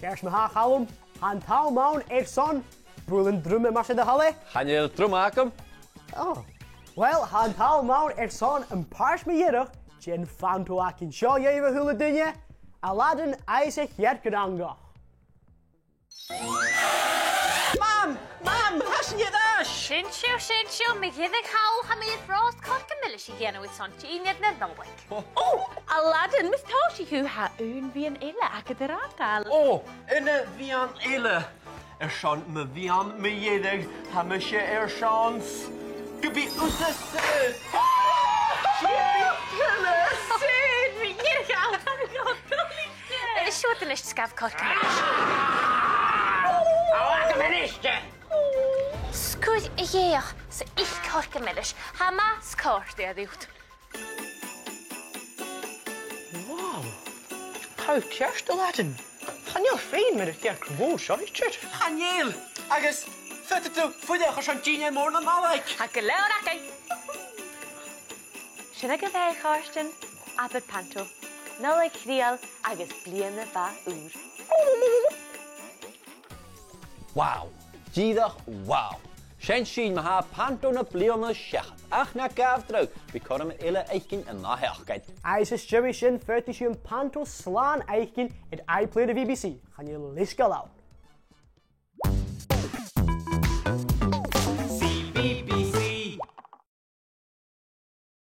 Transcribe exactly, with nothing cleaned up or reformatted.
Ceart ma-thà, a Chaluim, tha an t-àm ann airson bualadh an druma, mas e do thoil e. Chan eil druma agam. Oh. Well, tha an t-àm ann airson am pàirt mu dheireadh den phanto againn. Seo dhuibh, a h-uile duine, Aladdin agus a' Chearcall Fhrangaich. Mam! Mam! Tha sinn air ais! Sin seo, sin seo, mo dheireadh thall, tha mi air brot corca milis a dhèanamh airson dìnnear na Nollaig. Ò, Aladdin, mus tòisich thu, tha aon mheadhan eile agad ri fhàgail. Ò, aon mheadhan eile. Airson mo mheadhan mu dheireadh, tha mise airson s-, gum bi thusa saor. Sin tuilleadh. Sin, mo dheireadh thall, tha mi gu math toilichte. Eh, siuthad a-nis, sgàmh corca milis. Ò, agam a-nis e! Sguir a dhèidh, 's ith corca milis, tha e math 's còir e riut. Wow! Tha thu ceart, Aladdin. Chan eil feum air a' chearcall mhòr seo idir. Chan eil! Agus faodaidh tu fuireach airson dìnnear mòr na Nollaig. Tha gu leòr againn. Sin agaibh e, a chàirdean, abair panto Nollaig Chridheil agus Bliadhna Mhath Ùr. Wow! Dìreach wow! Sin sinn, ma-thà, panto na bliadhna seachad. Ach na gabh dragh, bidh cothrom eile fhaicinn an ath-sheachdain. Agus às dèidh sin, faodaidh sibh am panto slàn fhaicinn air iPlayer a' B B C. Chan eil leisgeul ann.